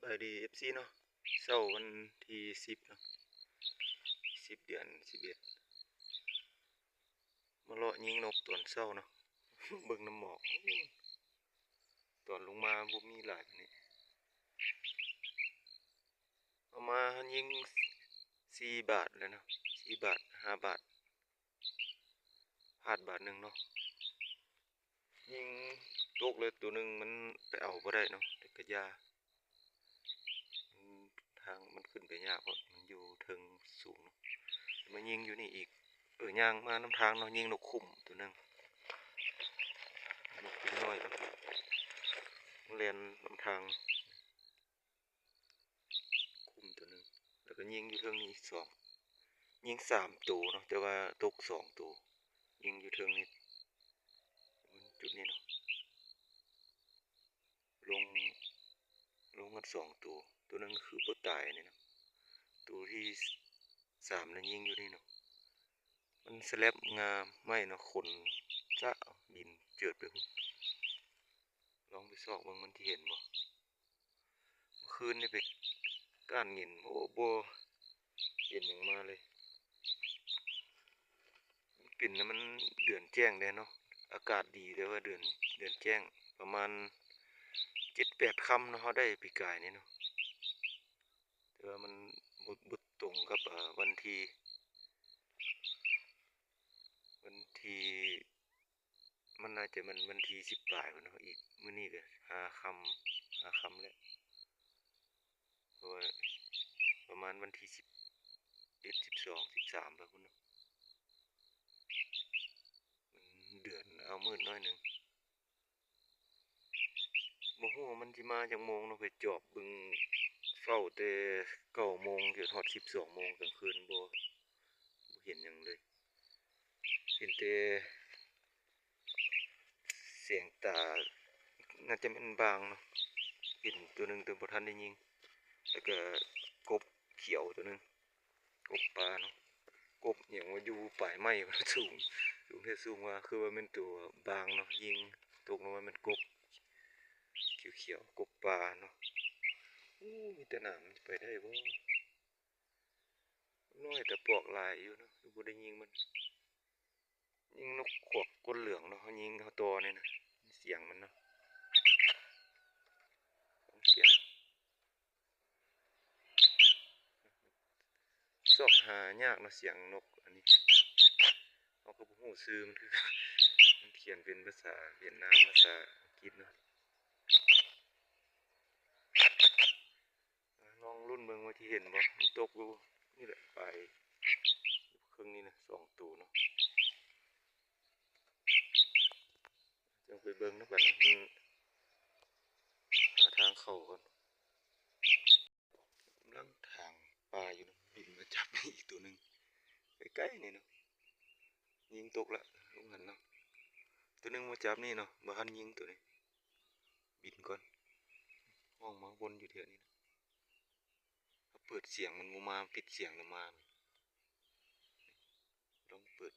ບາຍດີ ເອັຟຊີ ເນາະ, ເຊົ້າວັນທີສິບເນາະ, ສິບ ເດືອນສິບເອັດ ມາເລາະຍິງນົກຕອນເຊົ້າເນາະ, ເບິ່ງນ້ຳໝອກ ຕອນລົງມາບໍ່ມີຫຼາຍປານນີ້. ເອົາມາຍິງສີ່ບາດແລ້ວເນາະ, ສີ່ບາດ ຫ້າບາດ ພາດບາດໜຶ່ງເນາະ. ຍິງຕົກແລ້ວໂຕໜຶ່ງ ມັນໄປເອົາບໍ່ໄດ້ເນາະ, ແຕ່ກະຢ່າ ມັນ ທາງມັນຂຶ້ນໄປຍາກ ເພາະມັນຢູ່ເທິງສູງເນາະ. ມາຍິງຢູ່ນີ້ອີກ, ເອີ ຍ່າງມານຳທາງເນາະ, ຍິງນົກຂຸ້ມໂຕໜຶ່ງ, ນົກຂຸ້ມນ້ອຍເນາະ, ມັນແລ່ນນຳທາງ ຂຸ້ມໂຕໜຶ່ງ, ແລ້ວກໍຍິງຢູ່ເທິງນີ້ອີກສອງ, ຍິງສາມໂຕເນາະ, ແຕ່ວ່າຕົກສອງໂຕ, ຍິງຢູ່ເທິງນີ້ ຈຸດນີ້ເນາະ, ລົງ ລົງກັນສອງໂຕ, ໂຕໜຶ່ງຄືບໍ່ຕາຍນີ້ເນາະ, ໂຕທີສາມນະຍິງຢູ່ນີ້ເນາະ, ມັນສະແລັບງ່າໄມ້ເນາະ, ຂົນຈະບິນເຈີດໄປພຸ້ນ, ລອງໄປຊອກເບິ່ງມັນຊິເຫັນບໍ່. ຄືນນີ້ໄປກ້ານເຫງັນ ໂອ້ ບໍ່ເຫັນຫຍັງມາເລີຍ. ເປັນ ມັນເດືອນແຈ້ງແດ່ເນາະ, ອາກາດດີ ແຕ່ວ່າເດືອນ ເດືອນແຈ້ງ ປະມານເຈັດແປດຄ່ຳເນາະ, ເຮົາໄດ້ປີກາຍນີ້ເນາະ, ແຕ່ວ່າມັນບໍ່ ບໍ່ຕົງກັບ ເອີ ວັນທີ ວັນທີ ມັນໜ້າຈະແມ່ນວັນທີສິບປາຍພຸ້ນເນາະ, ອີກມື້ນີ້ກໍຫ້າຄ່ຳ ຫ້າຄ່ຳແລ້ວ, ເພາະວ່າປະມານວັນທີສິບເອັດ ສິບສອງ ສິບສາມໄປພຸ້ນເນາະ, ມັນເດືອນເອົາມືດໜ້ອຍໜຶ່ງ. ບໍ່ຮູ້ວ່າມັນຊິມາຈັກໂມງເນາະ, ໄປຈອບເບິ່ງ ເຝົ້າແຕ່ເກົ້າໂມງຈົນຮອດສິບສອງໂມງກາງຄືນ ບໍ່ ບໍ່ເຫັນຫຍັງເລີຍ, ເຫັນແຕ່ ແສງຕາ ໜ້າຈະແມ່ນບາງເນາະ, ເຫັນໂຕໜຶ່ງແຕ່ບໍ່ທັນໄດ້ຍິງ, ແລ້ວກະກົບຂຽວໂຕໜຶ່ງ, ກົບປ່າເນາະ, ກົບຫຍັງວ່າຢູ່ປາຍໄມ້ ສູງ ສູງແທ້ສູງວ່າ, ຄືວ່າແມ່ນໂຕບາງເນາະ, ຍິງຕົກລົງມາແມ່ນກົບຂຽວໆ ກົບປ່າເນາະ. ໂອ້ ມີແຕ່ໜາມ, ມັນຊິໄປໄດ້ບໍ່? ນ້ອຍ ຕາປອກຫຼາຍຢູ່ເນາະ, ຄືບໍ່ໄດ້ຍິງມັນ. ຍິງນົກຂວາກກົ້ນເຫຼືອງເນາະ, ເຮົາຍິງເຮົາຕໍ່ນີ້ນະ, ສຽງມັນເນາະ, ຟັງສຽງ ຊອກຫາຍາກເນາະ ສຽງນົກອັນນີ້, ເຮົາກໍບໍ່ຮູ້ຊື່ມັນຄືກັນ, ມັນຂຽນເປັນພາສາຫວຽດນາມ ພາສາອັງກິດເນາະ. ລອງລຸ້ນເບິ່ງວ່າຊິເຫັນບໍ່, ມັນຕົກຢູ່ນີ້ແຫຼະ ປາຍເຄິ່ງນີ້ນະ ສອງໂຕເນາະ. ຈັ່ງໄປເບິ່ງນຳກັນເນາະ, ມັນຫາທາງເຂົ້າກ່ອນ. ກຳລັງຖາງປ່າຢູ່ນະ, ບິນມາຈັບນີ້ອີກໂຕໜຶ່ງ ໃກ້ໆນີ້ເນາະ, ຍິງຕົກລະ ລົງຫັ້ນເນາະ. ໂຕໜຶ່ງມາຈັບນີ້ເນາະ, ບໍ່ທັນຍິງໂຕນີ້, ບິນກ່ອນ, ຮ້ອງມາວົນຢູ່ແຖວນີ້ນະ. ເຮົາເປີດສຽງມັນບໍ່ມາ, ປິດສຽງລະມາ. ລອງເປີດ.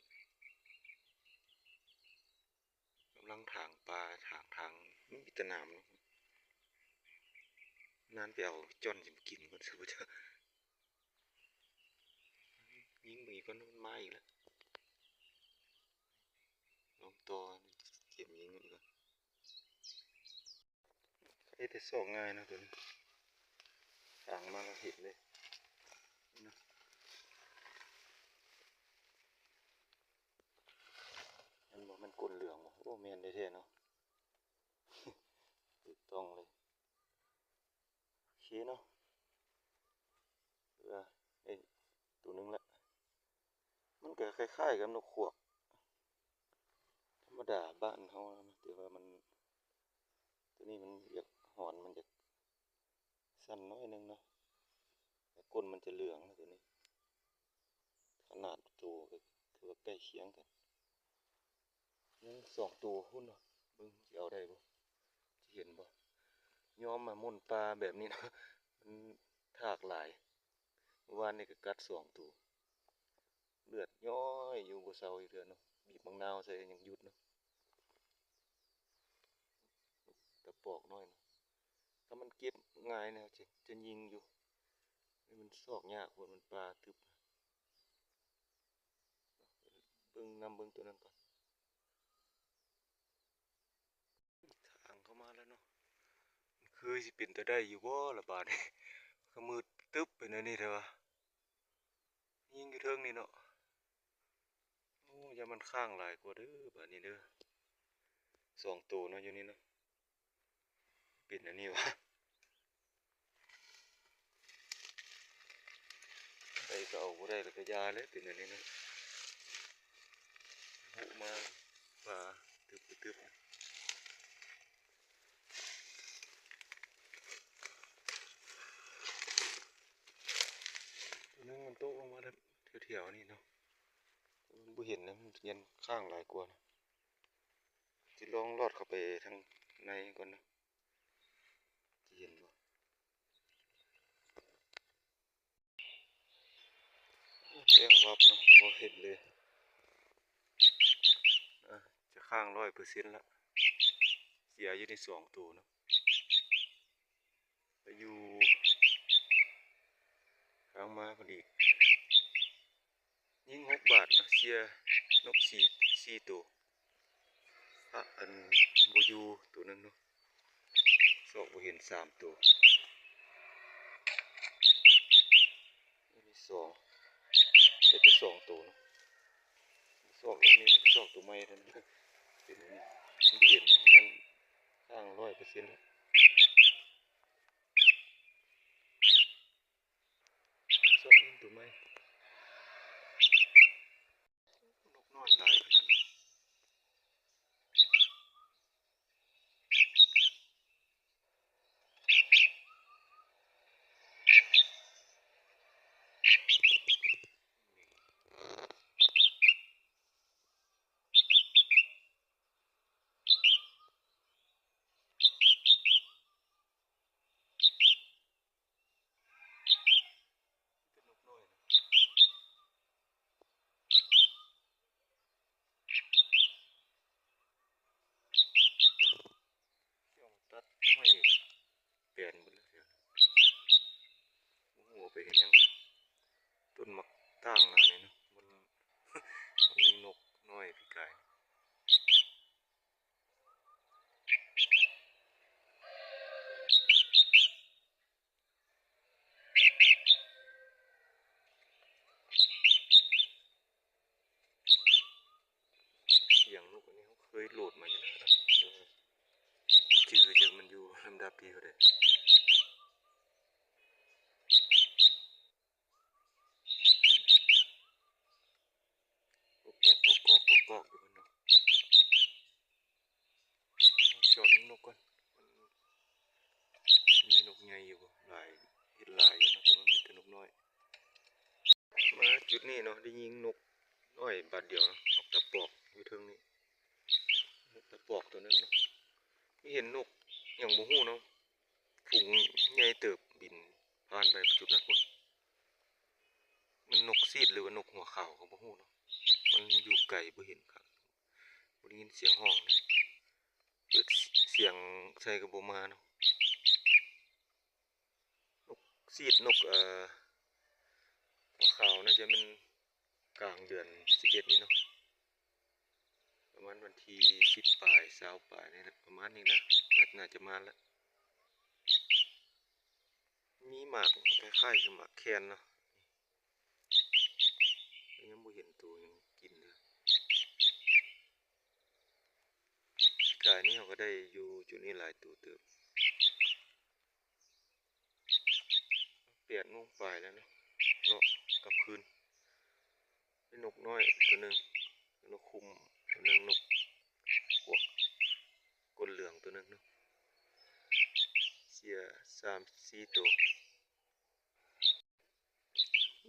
ກຳລັງຖາງປ່າ ຖາງທາງ, ມີແຕ່ໜາມເນາະ. ນານໄປເອົາຈ້ອນຊິມາກິນກ່ອນ ຊິບໍ່ຈັກ. ຍິງເບິ່ງອີກກ່ອນ, ມັນມາອີກແລ້ວ. ລອງຕໍ່ ເກັບຍິງເບິ່ງກ່ອນ. ເຮັດແຕ່ຊອກງ່າຍເນາະໂຕນີ້, ຖາງມາແລ້ວເຫັນເລີຍ. ແມ່ນບໍ່? ແມ່ນກົ້ນເຫຼືອງບໍ່? ໂອ້ ແມ່ນແທ້ໆເນາະ, ຖືກຕ້ອງເລີຍ. ໂອເຄເນາະ, ເອີ ໄດ້ໂຕໜຶ່ງລະ. ມັນກໍຄ້າຍໆກັບນົກຂວາກທຳມະດາບ້ານເຮົານະ, ແຕ່ວ່າມັນ ໂຕນີ້ມັນຢາກ ຫອນມັນຢາກສັ້ນໜ້ອຍໜຶ່ງເນາະ, ແຕ່ກົ້ນມັນຈະເຫຼືອງນະໂຕນີ້. ຂະໜາດໂຕກໍຖືວ່າໃກ້ຄຽງກັນ. ຍັງສອງໂຕພຸ້ນເນາະ, ເບິ່ງຊິເອົາໄດ້ບໍ່ ຊິເຫັນບໍ່? ຍອມມາໝຸ່ນປ່າແບບນີ້ເນາະ, ມັນທາກຫຼາຍ. ມື້ວານນີ້ກໍກັດສອງໂຕ. ເລືອດຍ້ອຍຢູ່ບໍ່ເຊົາຢູ່ເທື່ອເນາະ, ບີບບັກນາວໃສ່ຍັງຢຸດເນາະ. ຕາປອກນ້ອຍເນາະ, ຖ້າມັນ ເກັບງ່າຍແນວຈະ ຈະຍິງຢູ່. ມັນຊອກຍາກໂພດ ມັນປ່າຕຶບ. ເບິ່ງນຳເບິ່ງໂຕນັ້ນກ່ອນ. ທາງເຂົ້າມາແລ້ວເນາະ. ມັນຄືຊິເປັນຕາໄດ້ຢູ່ບໍ່ລະບາດນີ້? ຂະມືດຕຶບເປັນອັນນີ້ແທ້ວ່າ. ຍິງຢູ່ເທິງນີ້ເນາະ. ໂອ້ ຢ່າມັນຄ້າງຫຼາຍກວ່າເດີບາດນີ້ເດີ. ສອງໂຕເນາະຢູ່ນີ້ເນາະ. ເປັນອັນນີ້ຫວາ? ໄດ້ກໍເອົາ ບໍ່ໄດ້ແລ້ວກໍຢ່າແຫຼະ ເປັນອັນນີ້ນະ. ໂອ້ ມາປາຕຶບໆ. ໂຕໜຶ່ງມັນຕົກລົງມາແຖວໆນີ້ເນາະ. ມັນບໍ່ເຫັນນະ ມັນຢ້ານຄ້າງຫຼາຍກວ່ານະ. ຊິລອງລອດເຂົ້າໄປທາງໃນກ່ອນເນາະ ຊິເຫັນບໍ່. ໂອ້ ແລ້ວວັບເນາະ ບໍ່ເຫັນເລີຍ. ອາ ຈະຄ້າງຮ້ອຍເປີເຊັນລະ. ເສຍຢູ່ໃນສອງໂຕເນາະ. ໄປຢູ່ທາງມາພຸ້ນອີກ. ຍິງຫົກບາດເນາະ ເສຍນົກສີ່ ສີ່ໂຕ. ພະອັນບໍ່ຢູ່ໂຕໜຶ່ງເນາະ. ຊອກບໍ່ເຫັນສາມໂຕ. ມີສອງ ເຮັດໄດ້ສອງໂຕເນາະ. ຊອກແລ້ວມີຊອກໂຕໃໝ່ເທົ່ານັ້ນ. ເປັນ ບໍ່ເຫັນເນາະ ຍັງຄ້າງຮ້ອຍເປີເຊັນແລ້ວ. ຊອກຍິງໂຕໃໝ່. ນົກນ້ອຍຫຼາຍຂະໜາດນັ້ນ. ເປັນນົກນ້ອຍນະ. ເຈົ້າຕັດໄມ້ແປນເບິດແລ້ວ ບໍ່ຮູ້ເອົາໄປເຮັດຫຍັງ. ຕົ້ນໝາກຕ່າງນະນີ້ເນາະ ມັນ ມັນມີນົກນ້ອຍປີກາຍ. ສຽງນົກອັນນີ້ເຮົາເຄີຍໂຫຼດມາຢູ່ນະ ແຕ່ວ່າບໍ່ຈື່ຈັກມັນຢູ່ລຳດັບທີເທົ່າໃດ. ກອກໆໆໆໆ ຢູ່ເພິ່ນເນາະ. ຈອບຍິງນົກກ່ອນ ມີນົກໃຫຍ່ຢູ່ບໍ່? ຫຼາຍ ເຫັນຫຼາຍຢູ່ເນາະ ແຕ່ວ່າມີແຕ່ນົກນ້ອຍ. ມາຈຸດນີ້ເນາະ ໄດ້ຍິງນົກນ້ອຍບາດດຽວເນາະ ນົກຕາປອກຢູ່ເທິງນີ້ ນົກຕາປອກໂຕໜຶ່ງເນາະ. ມີເຫັນນົກຫຍັງບໍ່ຮູ້ເນາະ ຝູງໃຫຍ່ເຕີບບິນຜ່ານໄປຈຸດນັ້ນພຸ້ນ. ມັນນົກຊີດ ຫຼືວ່ານົກຫົວຂາວກໍບໍ່ຮູ້ເນາະ ມັນຢູ່ໄກບໍ່ເຫັນຄັກ. ບໍ່ໄດ້ຍິນສຽງຮ້ອງນະ ເປີດສຽງໃສ່ກໍບໍ່ມາເນາະ. ນົກຊີດ ນົກ ເອີ ຫົວຂາວ ໜ້າຈະແມ່ນກາງເດືອນສິບເອັດນີ້ເນາະ ປະມານວັນທີສິບປາຍ ຊາວປາຍນີ້ແຫຼະ ປະມານນີ້ນະ ໜ້າ ໜ້າຈະມາແລ້ວ. ມີໝາກຄ້າຍໆຄືໝາກແຄນເນາະ ແຕ່ຍັງບໍ່ເຫັນໂຕຫຍັງກິນເດີ. ປີກາຍນີ້ເຮົາກໍໄດ້ຢູ່ຈຸດນີ້ຫຼາຍໂຕເຕີບ. ແປດໂມງປາຍແລ້ວເນາະ ເລາະກັບຄືນ. ໄດ້ນົກນ້ອຍໂຕໜຶ່ງ ນົກຄຸມໂຕໜຶ່ງ ນົກກວກກົ້ນເຫຼືອງໂຕໜຶ່ງເນາະ ເສຍສາມສີ່ໂຕ.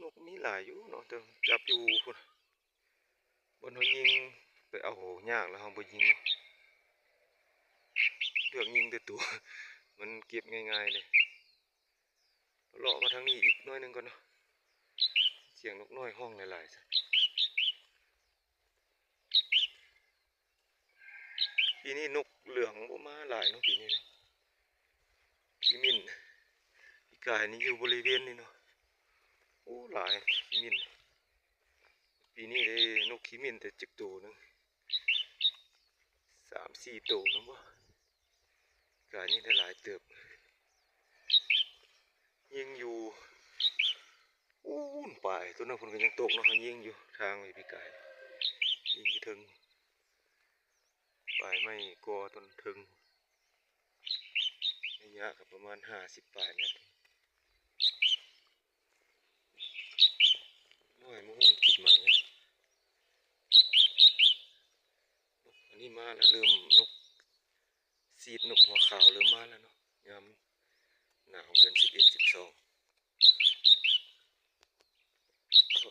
ນົກມີຫຼາຍຢູ່ເນາະ ແຕ່ຈັບຢູ່ພຸ້ນ ບ່ອນເຮົາຍິງໄປເອົາຍາກແລ້ວເຮົາບໍ່ຍິງເນາະ ເລືອກຍິງແຕ່ໂຕມັນເກັບງ່າຍໆເລີຍ. ເລາະມາທາງນີ້ອີກໜ້ອຍໜຶ່ງກ່ອນເນາະ ສຽງນົກນ້ອຍຮ້ອງຫຼາຍໆຊະ. ປີນີ້ນົກເຫຼືອງບໍ່ມາຫຼາຍເນາະ ປີນີ້ເນາະ ຂີ້ໝິ່ນ ກາຍນີ້ຢູ່ບໍລິເວນນີ້ເນາະ ໂອ້ ຫຼາຍ ຂີ້ໝິ່ນ. ປີນີ້ໄດ້ນົກຂີ້ໝິ່ນແຕ່ຈັກໂຕໜຶ່ງ ສາມສີ່ໂຕນຳບໍ່. ກາຍນີ້ໄດ້ຫຼາຍເຕີບ ຍິງຢູ່ ອູ້ນປາຍ ໂຕນັ້ນເພິ່ນກໍຍັງຕົກເນາະ ຍິງຢູ່ທາງໄປປີກາຍ ຍິງຢູ່ເທິງ ປາຍໄມ້ກໍຕົ້ນເທິງ ໄລຍະກໍປະມານຫ້າສິບປາຍແມັດ. ໂອ້ຍ ມາຮູ້ມັນກິນໝາກຫຍັງ. ອັນນີ້ມາແລ້ວ ເລີ່ມນົກ ສີດນົກຫົວຂາວເລີ່ມມາແລ້ວເນາະ ຍາມໜາວເດືອນສິບເອັດ ສິບສອງ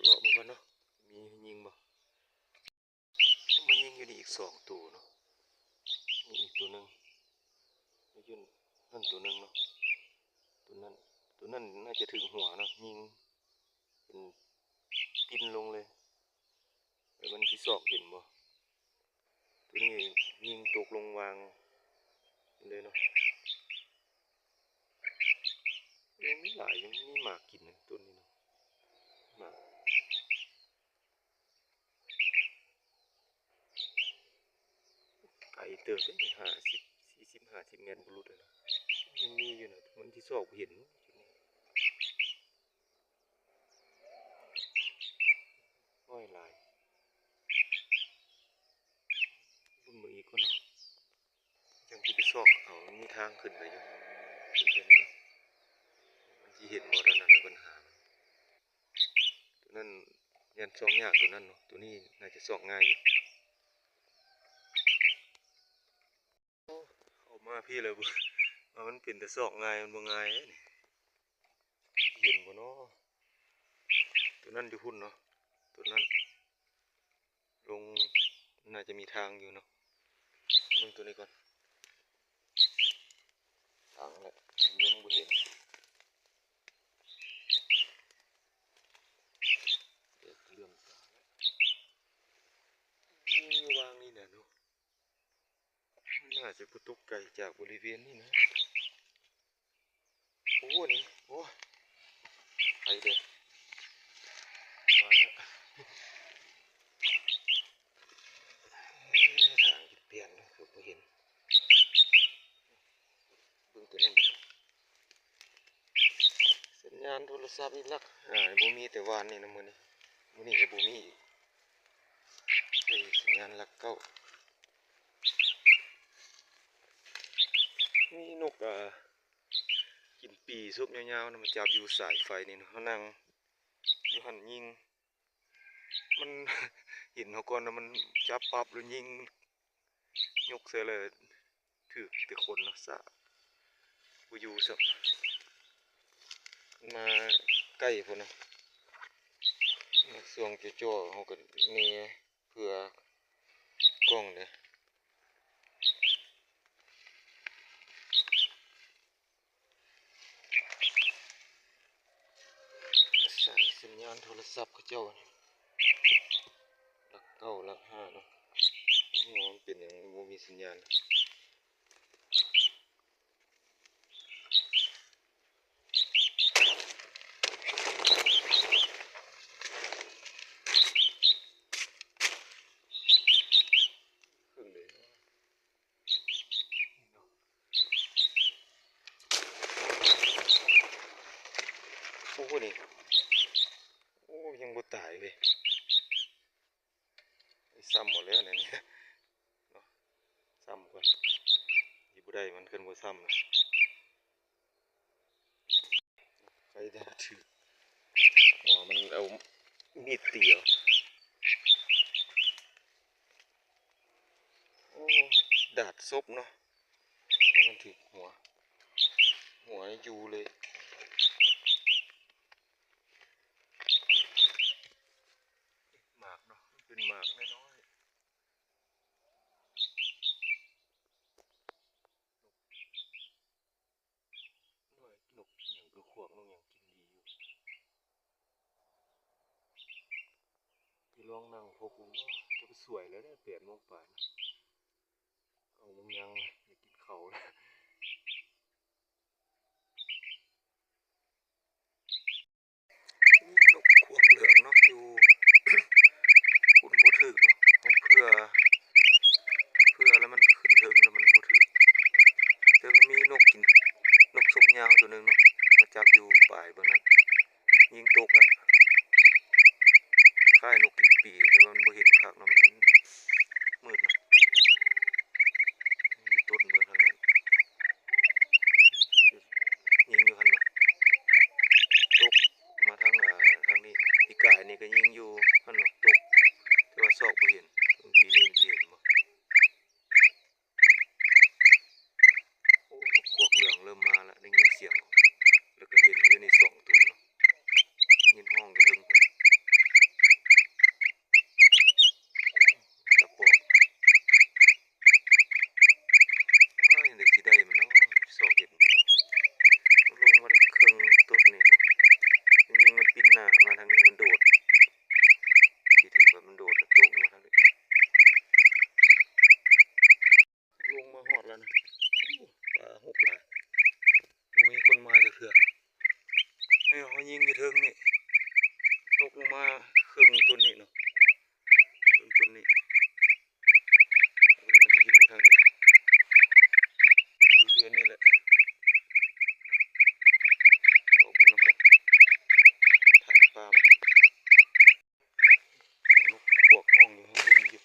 ເລາະເບິ່ງກ່ອນເນາະ ມີຍິງບໍ່. ມາຍິງຢູ່ນີ້ອີກສອງໂຕເນາະ ມີອີກໂຕໜຶ່ງ ຢູ່ນັ້ນໂຕໜຶ່ງເນາະ ໂຕນັ້ນ ໂຕນັ້ນໜ້າຈະຖືກຫົວເນາະ ຍິງເປັນປິ່ນລົງເລີຍ ແລ້ວມັນຊິຊອກເຫັນບໍ່. ໂຕນີ້ຍິງຕົກລົງວາງເລີຍເນາະ. ຍັງມີຫຼາຍ ຍັງມີໝາກກິນນະຕົ້ນນີ້ເນາະ ໝາກ ໄກເຕີບເດ້ ຫ້າສິບ ສີ່ສິບ ຫ້າສິບແມັດບໍ່ຫຼຸດເລີຍນະ ຍັງມີຢູ່ນະ ມັນຊິຊອກບໍ່ເຫັນ. ໂອ້ຍ ຫຼາຍ ເບິ່ງເບິ່ງອີກກ່ອນເນາະ ຈັ່ງຊິໄປຊອກເອົາ ມັນມີທາງຂຶ້ນໄປຢູ່ ຂຶ້ນໄປເນາະ ມັນຊິເຫັນບໍ່ ເທົ່ານັ້ນແຫຼະບັນຫາມັນ. ໂຕນັ້ນຢ້ານຊອກຍາກ ໂຕນັ້ນເນາະ ໂຕນີ້ໜ້າຈະຊອກງ່າຍຢູ່. ໂອ້ ເຂົ້າມາພີ້ແລ້ວ ວ່າມັນເປັນຕາຊອກງ່າຍ ມັນບໍ່ງ່າຍເດ້ນີ້ ເຫັນບໍ່ເນາະ. ໂຕນັ້ນຢູ່ພຸ້ນເນາະ ໂຕນັ້ນລົງ ໜ້າຈະມີທາງຢູ່ເນາະ. ເບິ່ງໂຕນີ້ກ່ອນ ທາງແຫຼະ ຍັງບໍ່ເຫັນ ເຫຼືອມຕາແລ້ວ ຢູ່ວາງນີ້ແຫຼະເນາະ. ໜ້າຈະບໍ່ຕົກໄກຈາກບໍລິເວນນີ້ນະ. ໂອ້ ນີ້ ໂອ້ ໄປເດີ້ ມາແລ້ວ. ເອີ ທາງຊິປ່ຽນເນາະ ເກືອບບໍ່ເຫັນ. ເບິ່ງໂຕນັ້ນບັດນີ້ ສັນຍານໂທລະສັບນີ້ຫຼັກ ອ່າ ບໍ່ມີແຕ່ວານນີ້ນະ ມື້ນີ້ ມື້ນີ້ກໍບໍ່ມີອີກ. ເອີ ສັນຍານຫຼັກເກົ້າ ມີນົກ ອ່າ ກິນປີສົບຍາວໆນະ ມາຈັບຢູ່ສາຍໄຟນີ້ນະ. ເຮົານັ່ງຢູ່ຫັ້ນຍິງ ມັນເຫັນເຮົາກ່ອນນະ ມັນຈັບປັບແລ້ວຍິງ ຍົກໃສ່ແລ້ວຖືກແຕ່ຄົນເນາະ ສະ ບໍ່ຢູ່ຊ້ຳ ມາໃກ້ພຸ້ນນະ. ຊ່ວງຈ່ອໆ ເຮົາກໍແນເພື່ອກ້ອງເດ້. ສາຍສັນຍານໂທລະສັບເຂົາເຈົ້າ ຫຼັກເກົ້າ ຫຼັກຫ້າເນາະ. ໂອ້ ມັນເປັນຫຍັງ ມັນບໍ່ມີສັນຍານ. ໂອ້ ນີ້ ໂອ້ ຍັງບໍ່ຕາຍເວີຍ. ຊ້ຳໝົດແລ້ວແນວນີ້ເນາະ ຊ້ຳກ່ອນ ຊິບໍ່ໄດ້ມັນ ຄັນບໍ່ຊ້ຳນະ. ໄປແຕ່ຖືກຫົວມັນ ເອົາມີດຕີເອົາ. ໂອ້ ດາດສົບເນາະ ມັນຖືກຫົວ ຫົວຢູ່ເລີຍ. ໝາກເນາະ ມັນເປັນໝາກນ້ອຍໆ. ນ້ອຍ ນົກຫຍັງ ນົກຂວາກ ນົກຫຍັງກິນດີຢູ່. ໄປລອງນັ່ງພໍກຸມ ຈະໄປສວຍແລ້ວເດ້ ແປດໂມງປາຍ ເກົ້າໂມງຍັງ ຢາກກິນເຂົ້າແລ້ວ. ຍາວຕົວໜຶ່ງເນາະ ມາຈັບຢູ່ປາຍເບິ່ງນັ້ນ ຍິງຕົກລະ ຄ້າຍໆນົກກິນປີ ແຕ່ວ່າມັນບໍ່ເຫັນຄັກເນາະ ມັນມືດເນາະ ຢູ່ຕົ້ນເບິ່ງທາງນັ້ນ ຍິງຢູ່ຫັ້ນເນາະ ຕົກມາທາງ ອ່າ ທາງນີ້ ປີກາຍນີ້ກໍຍິງຢູ່ຫັ້ນເນາະ ຕົກ ແຕ່ວ່າຊອກບໍ່ເຫັນ ເບິ່ງປີນີ້ມັນຊິເຫັນບໍ່. ໂອ້ ນົກຂວາກເຫຼືອງເລີ່ມມາລະ ໄດ້ຍິນສຽງ ແລ້ວກໍເຫັນຢູ່ນີ້ສອງໂຕເນາະ ຍິນຮ້ອງຢູ່ເທິງພຸ້ນ ຕາປອກ ອ້າຍ ຈັ່ງໃດຊິໄດ້ມັນເນາະ ຊອກເຫັນຢູ່ເນາະ ມັນລົງມາເທິງຕົ້ນນີ້ເນາະ ຍິງມັນປິ່ນໜ້າມາທາງນີ້ ມັນໂດດ ທີ່ຖືກວ່າມັນໂດດແລ້ວຕົກລົງມາທາງນີ້. ລົງມາຮອດແລ້ວນະ ໂອ້ ປາຫົກຫຼາຍ ບໍ່ມີຄົນມາຈັກເທື່ອ ແມ່ນເຮົາຍິງຢູ່ເທິງນີ້ ຕົກລົງມາເຄິ່ງຕົ້ນນີ້ເນາະ ເຄິ່ງຕົ້ນນີ້ ມັນຊິຢູ່ທາງໃດ ບໍລິເວນນີ້ແຫຼະ ລອງເບິ່ງນຳກັນ ຖາມປາມັນ ສຽງນົກຂວາກຮ້ອງຢູ່ ຊິ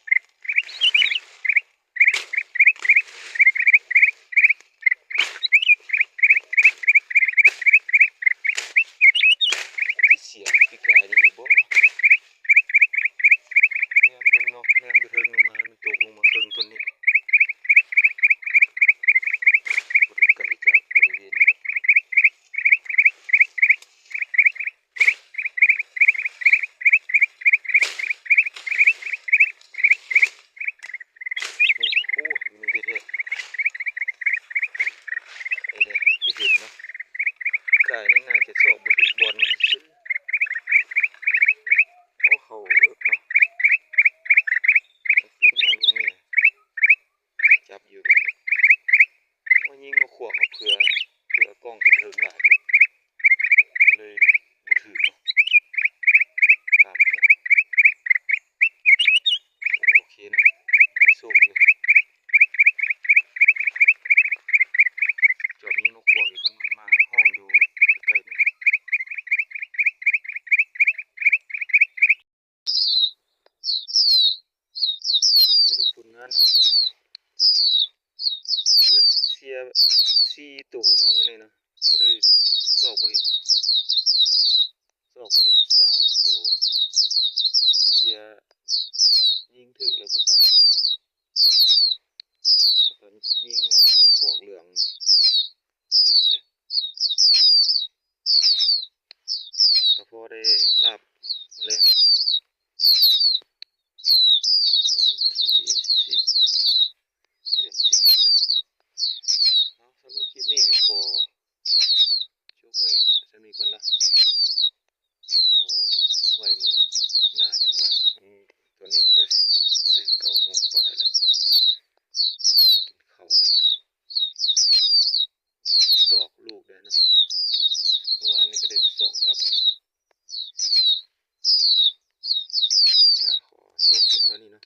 ເສຍຄືປີກາຍນີ້ອີກບໍ່? ແນມເບິ່ງເນາະ ແນມຢູ່ເທິງລົງມາ ມັນຕົກລົງມາເຄິ່ງຕົ້ນນີ້ ບໍ່ໄດ້ໄກຈາກບໍລິເວນນີ້ດອກ. ນີ້ ໂອ້ ຢູ່ນີ້ແທ້ໆ ນີ້ແຫຼະທີ່ເຫັນເນາະ ກາຍນີ້ໜ້າຈະຊອກບໍ່ຖືກບ່ອນມັນຊື່ ໂອ້ ເຂົ້າເອິກເນາະ ມັນປິ່ນມາລວງນີ້ ຈັບຢູ່ແບບນີ້ ໂອ້ຍ ຍິງນົກຂວາກເຮົາເຜື່ອ ເຜື່ອກ້ອງຂຶ້ນເທິງຫຼາຍໂພດ ເລີຍບໍ່ຖືກເນາະ ຂ້າມຫົວ ໂອເຄເນາະ ມີໂຊກຢູ່ ຈອບຍິງນົກຂວາກອີກ ມັນມາຮ້ອງຢູ່ໃກ້ໆນີ້. ສະຫຼຸບຜົນງານເນາະ ເສຍສີ່ໂຕເນາະມື້ນີ້ເນາະ ບໍ່ໄດ້ ຊອກບໍ່ເຫັນເນາະ ຊອກບໍ່ເຫັນສາມໂຕ ເສຍຍິງຖືກແລ້ວຜູ້ຕາຍຄົນໜຶ່ງເນາະ ແລ້ວກໍຍິງ ອ່າ ນົກຂວາກເຫຼືອງ ບໍ່ຖືກເດ້ ກໍພໍໄດ້ລາບມື້ແລງ ວັນທີສິບ ເດືອນສິບເອັດນະ ເອົາ ສຳລັບຄລິບນີ້ກໍຂໍຈົບໄວ້ສ່ຳນີ້ກ່ອນລະ ເອົາໄວ້ມື້ໜ້າຈັ່ງມາ ມັນ ຕອນນີ້ມັນກໍ ກໍໄດ້ເກົ້າໂມງປາຍແລ້ວ ກິນເຂົ້າແລ້ວ ຊິຕອກລູກແດ່ເນາະ ເມື່ອວານນີ້ກໍໄດ້ແຕ່ສອງກັບເນາະ ອາ ຂໍຈົບພຽງເທົ່ານີ້ເນາະ.